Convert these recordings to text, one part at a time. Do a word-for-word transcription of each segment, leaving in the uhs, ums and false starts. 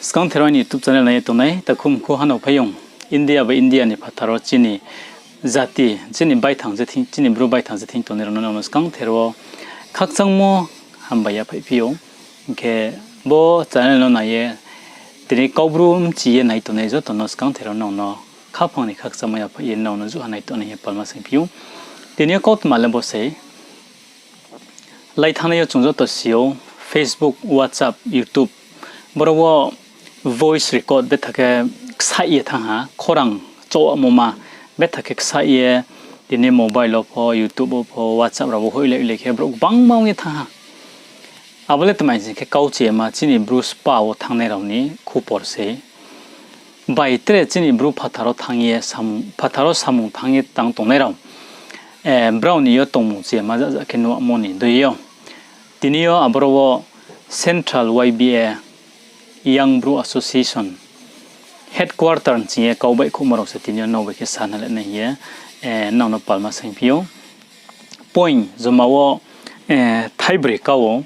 Skangther wo aini YouTube channel nai ye tongnai takhu mkhu hanao phaiyong, India bai India ni phathar wo chini jati, chini baithang je thing, chini Bru baithang je thing tongnai rao no nrao no skangther wo khakchangmo hambai yaphaih phi ou. Hing khe bo channel no nai ye tini Kaubru mchi ye nai tongnai joto no skangther wo nrao no khaphang ni khakchangmo yaphaih ye nrao no juha nai tongnai hing ye palma saingphi ou. Tini yo kautma le bo sei. Lai thanngnai yo chung joto si ou, Facebook, WhatsApp, YouTube, boro wo voice record betha khe ksaih ye thanng ha, khorang chomo ma betha khe ksaih ye, tini mobile wo pho, YouTube wo pho, WhatsApp rao wo hoihlai hoihlai khe brouh gbangma ong ye thanng ha. Abo le tma hing khe kau chema chini Bru spa wo thanngnai rao ni khupor sei. Bai tre chini Bru phathar wo thanng ye samung, phathar wo samung thanng ye tang tongnai rao, brao ni yo tongmung chema jaja khe nuhmo ni dei yo. Tini yo aboro wo Central Y B A, Young Bru Association headquarter ni ching ye kau baihkhouhmo rao se tini yo nrao bai khe sana le nai hing ye nrao no palma saingphi ou. Point joma wo thaibroi kau ou.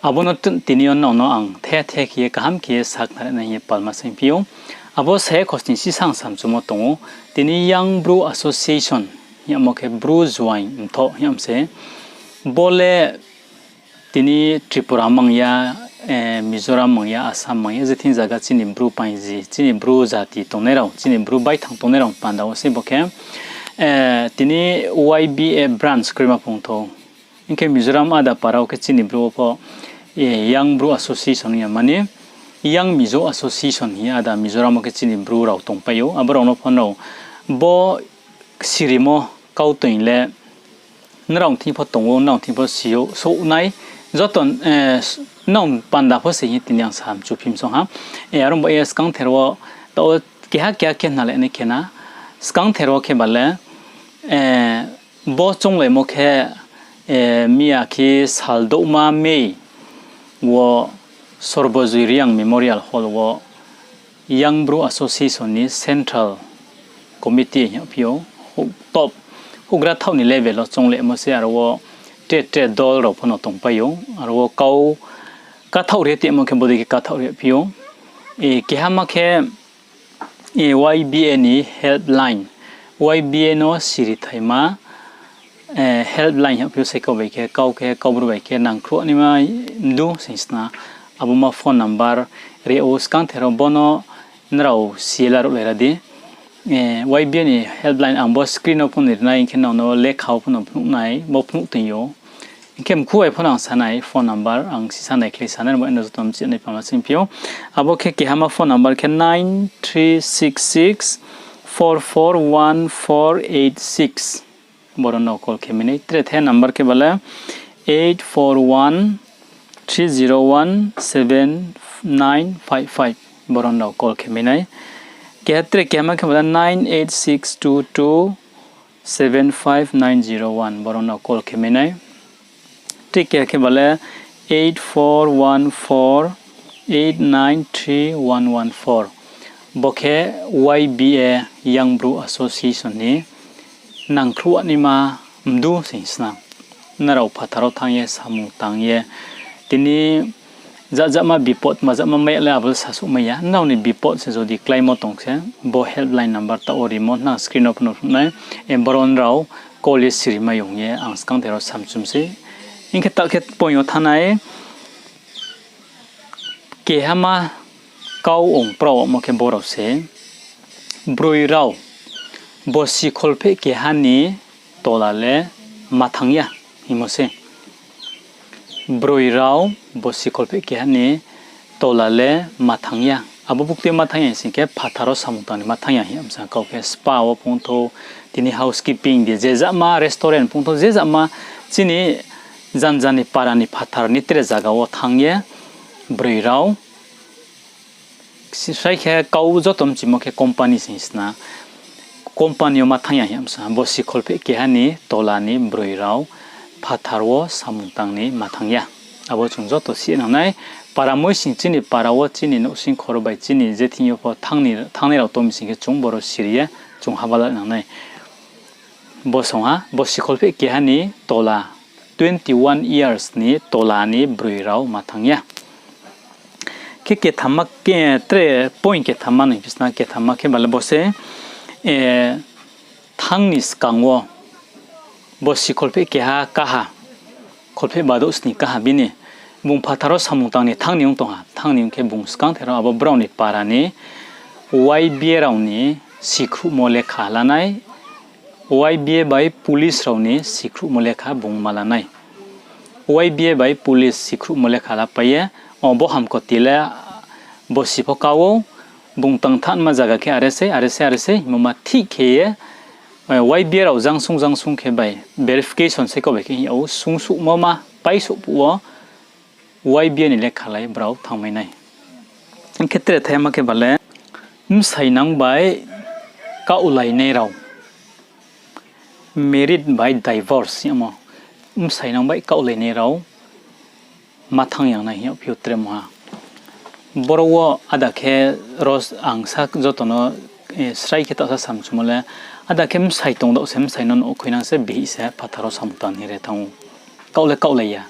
Abo no tini yo nrao no ang the the khe ye kaham khe ye sakhnari nai hing ye palma saingphi ou. Abo se khosning sisang samchumo tong ou. Tini Young Bru Association hingmo khe Bru juaing mthoh hing se. Bo le tini Tripura mang ya, Mizoram mang ya, Assam mang ya, je thing zaga chini Bru paiji, chini Bru jati tongnai rao, chini Bru baithang tongnai rao panda wo se bo khe tini Y B A branch kroima phung thou. Hing khe Mizoram ada para wo khe chini Bru wo pho Young Bru Association hing ya mani, Young Mizo Association hing ye ada Mizoram wo khe chini Bru rao tongpai ou. Abo rao no pho nrao bo sirimo kautoing le nrao thing pho tong ou, nrao thing pho si ou, souh nai, joto nrao panda pho se hing ye tini ang sa mchu phim song ha. Aro ba ye skangther wo, taoh keha keha khe hnale nai khe na, skangther wo khe ba le, bo chounglaimo khe, miya khe sal douhma May wo Sorbojoi Reang Memorial Hall wo Young Bru Association ni Central Committee hing phi ou, top houhgra thaoh ni level wo chounglaimo se, aro wo tre tre dol rao pho no tongpai ou, aro wo kau kathaoh ri tongmo khe bodei khe kathaoh ri phi ou. Keha ma khe Y B A ni helpline, Y B A no sirithaima helpline hing phi ou se kau bai khe, kau khe, Kaubru bai khe nangkhruh naima mdu sing sna, abo ma phone number ri ou skangther wo bo no nrao si ye laruhlai ra di. Y B A ni helpline ang bo screen wo pho no ri nai, hing khe nrao no lekha wo pho no phnuh nai, bo phnuh toing ou. Hing khe mkhu bai pho no ang sa nai, phone number ang sisa naikhlai sa nai, bo no joto mchi nai palma saingphi ou. Abo khe kehama phone number khe nine three six six four four one four eight six. Boro no call khe mai nai. Tre the number khe ba le eight four one three zero one seven nine five five. Boro no call khe mai nai. Keha tre kehama khe ba le nine eight six two two seven five nine zero one, boro no call khe mai nai. Tre keha khe ba le eight four one four eight nine three one one four. Bo khe Y B A, Young Bru Association ni nangkhruh naima mdu sing sna. Nrao phathar wo thanng ye, samung tang ye, tini jajama bipot, majama mai ya le abo le sasuh mai ya. Nrao ni bipot se jodi kláimo tong khe, bo helpline number taoh wo rimo, nang screen wo pho no phnuh nai, boro nrao call ye siri mai ong ye ang skangther wo samchum sei. Hing khe taoh khe point yo thanng nai, kehama kau ong prao mo khe boro se, broi rao bosi kholpheh keha ni tola le ma thanng ya hingmo se. Broi rao bosi kholpheh keha ni tola le ma thanng ya. Abo buktui ma thanng ya sing khe phathar wo samung tang ni ma thanng ya hing ye msa kau khe spa wo phung thou, tini housekeeping de, je jama restaurant phung thou, je jama chini janja ni para ni phathar ni tre zaga wo thanng ye broi rao Sai khe kau joto mchimo khe company sing sna. Company yo ma thanng ya hing msa, bosi kholpheh keha ni tola ni broi rao phathar wo samung tang ni ma thanng ya. Abo chung joto si nang nai. Para moi sing chini para wo chini nouhsing khoro bai chini je thing yo pho thanngnai rao tong mi sing khe chung boro siri ye chung habala nang nai. Bo song ha, bosi kholpheh keha ni tola, twenty one years ni tola ni broi rao ma thanng ya. Khe kethamma khe, tre point kethamma ni bisna kethamma khe bale bo se, thanng ni skang wo bo si kholpheh keha kaha, kholpheh badouh sni kaha bini, bung phathar wo samung tang ni thanng ni ong tong ha, thanng ni ong khe bung skangther wo abo brao ni para ni Y B A rao ni sikhruhmo lekha la nai, Y B A bai police rao ni sikhruhmo lekha bung ma la nai. Y B A bai police sikhruhmo lekha la pai ye, o bo hamkoti le bo si pho ka ou, bung tang thanngma zaga khe are sei, are sei, are sei hingmo ma thik khe ye, Y B A rao jangsung jangsung khe bai verification se kau bai khe hing yag ou, sungsouhmo ma paisouh phuh wo Y B A ni lekha lai brao thanngmai nai. Hing khe tre thaiha ma khe bale, bsainang bai kaohlainai rao, married by divorce hingmo, bsainang bai kaohlainai rao ma thanng yang nai hing yagphi ou tre mungha. Boro wo ada khe ros ang sa joto no srai khe taohsa samchumo le, ada khe bsai tongdaoh se, bsai no nouh khuinang se bihih se phathar wo samung tang ni re thanng ou. Kaoh le kaohlai ya.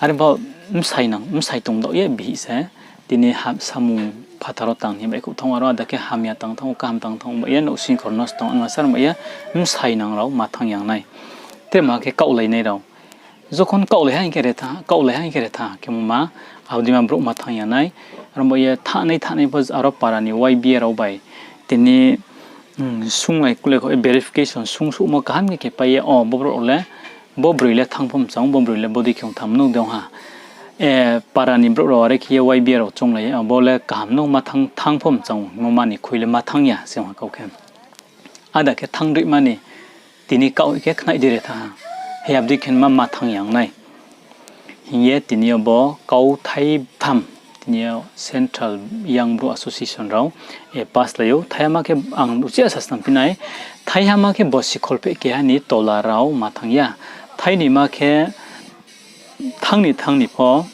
Are bo bsai nang, bsai tongdaoh ye bihih se tini samung phathar wo tang ni baihkhouh thanng ou, aro ada khe hamya tang thanng ou, kaham tang thanng ou, ba ye nouhsingkhor nosto ong ma sa, aro ba ye bsainang rao ma thanng yang nai. Tre mungha khe kaohlainai rao. Jokhon kaohlai ha hing khe re tha, kaohlai ha hing khe re tha khemo ma, abo dei ma brouh ma thanng ya nai. Aro ba ye thanai thanai pho aro para ni Y B A rao bai tini sunglai kulai kho verification sungsouhmo kaham khe khe pai ye, o bo brouh rao le, bo broi le thanng pho mchang ou, bo broi le bodei khe ong tham nou de ong ha. Para ni brouh rao are khe ye Y B A rao chounglai ye, bo le kaham nou ma thanng, thanng pho mchang ou, hingmo ma ni khui le ma thanng ya se ong ha kau khe. Ada khe thanng droihma ni tini kaoh khe khnaih di re tha ha. He abdei khe ma ma thanng yang nai. Hing ye tini yo bo kauthai tham, tini yo Central Young Bru Association rao pass lai ou. Thaiha ma khe ang uchih sa snam phi nai. Thaiha ma khe bo si kholpheh keha ni tola rao ma thanng ya. Thainoi ma khe thanng ni thanng ni pho,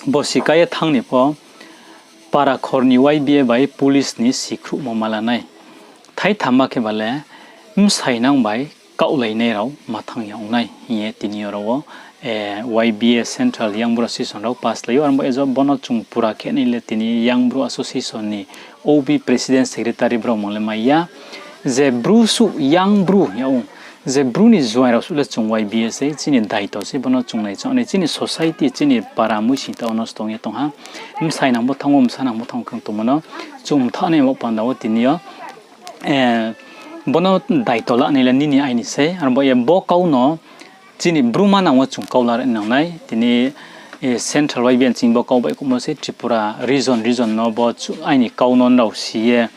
bo si ka ye thanng ni pho, para khor ni Y B A bai police ni sikhruhmo ma la nai. Thaitham ma khe bale, bsainang bai kaohlainai rao ma thanng ya ong nai hing ye tini yo rao wo, Y B A Central Young Bru Association rao pass lai ou, aro ba ye jo bono chung pura khe nai le tini Young Bru Association ni O B president secretary brao mang le mai ya. Je Bru suh Young Bru hing yag ou, je Bru ni juaing rao suh le chung Y B A se chini daito se bono chung nai chong nai, chini society, chini para muising taoh wo nosto ong ye tong ha. Bsainang bo thanng ou, bsanang bo thanng ou khe tongmo no chung mthaoh nai bo panda wo tini yo bono daito lanai le nini aini sei, aro ba ye bo kau no chini Bru manang wo chung kau la nang nai. Tini Central Y B A ching bo kau baihkhouhmo sei, Tripura region, region no bo aini kau no nrao si ye,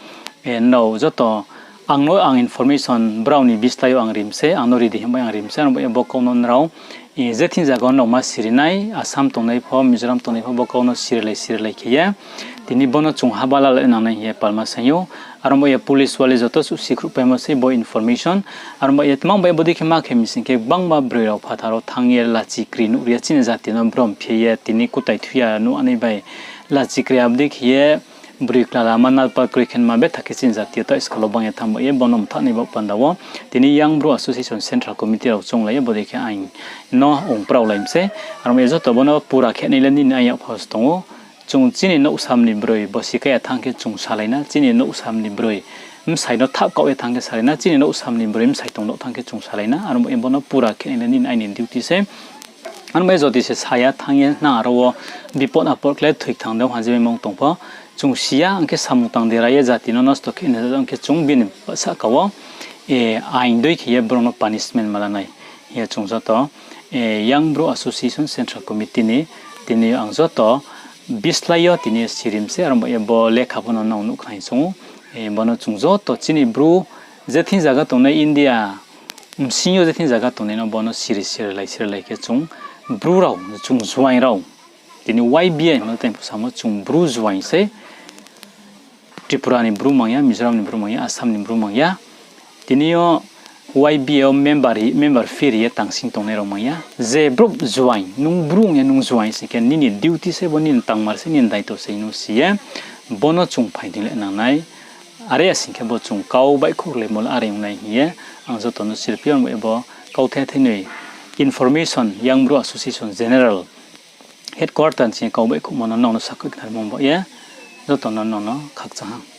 nrao joto ang no ang information brao ni bislái yo ang ri mi sei, ang no ri di hing bai ang ri mi sei, aro ba ye bo kau no nrao je thing zaga wo nrao ma siri nai, Assam tongnai pho, Mizoram tongnai pho, bo kau no sirilai sirilai khe ye tini bono chung haba la nang nai hing ye palma saing ou. Aro ba ye police wale joto suh sikhruhpaimo sei bo information. Aro ba ye tma bai bodei khe ma khe mi sing khe gbangma broi rao phathar wo thanng ye lachi kri nuh ri ya, chini jati no brom phi ye tini kutai thu ya nuh anai bai lachi kri abdei khe ye broi klala ma nalpa kroi khe ma betha khe chini jati yo taoh school wo bang ye thanng ba ye bono mthaoh nai bo panda wo tini Young Bru Association Central Committee rao chounglai ye bodei khe aing no ong praolai mi sei. Aro ba ye joto bono pura khe nai le nini aing yag pho se tong ou. Chung chini nouhsam ni broi bo si ka ya thanng khe chung salai na, chini nouhsam ni broi bsai no thap kaoh ye thanng khe salai na, chini nouhsam ni broi bsai tongdaoh thanng khe chung salai na, aro ba ye bono pura khe nai le nini aini duty sei. Aro ba ye jodi se sa ya thanng ye nang aro wo bipod apod khle thoi kthang de ong ha je maimung tong pho, chung si ya ong khe samung tang dera ye jati no nosto khe nai ong khe chung bini sahka wo aing dei khe ye brao no punishment ma la nai hing ye chung joto Young Bru Association Central Committee ni tini ang joto bislái yo tini siri mi sei, aro ba ye bo lekha pho no nang nuh khnai chung ou. Bono chung joto chini Bru je thing zaga tongnai India bsing yo je thing zaga tongnai no bono siri sirilai sirilai khe chung Bru rao, chung juaing rao, tini Y B A no tei pho samo chung Bru juaing sei. Tripura ni Bru mang ya, Mizoram ni Bru mang ya, Assam ni Bru mang ya. Tini yo Y B A wo member, member fee ri ye tangsing tongnai rao mang ya. Je brouh juaing, nung Bru ong ye nung juaing sing khe nini duty se bo, nini tangmar se, nini daito se hing nung si ye bono chung phaing dei le nang nai. Are ya sing khe bo chung kau baihkhouh rlaimo le are ong nai hing ye ang joto no sirphi ou. Aro ba ye bo kauthai thainoi information Young Bru Association General headquarter ni sing kau baihkhouhmo no nrao no sakhoih khnarimo baoh ye joto no nrao no khakchang ha.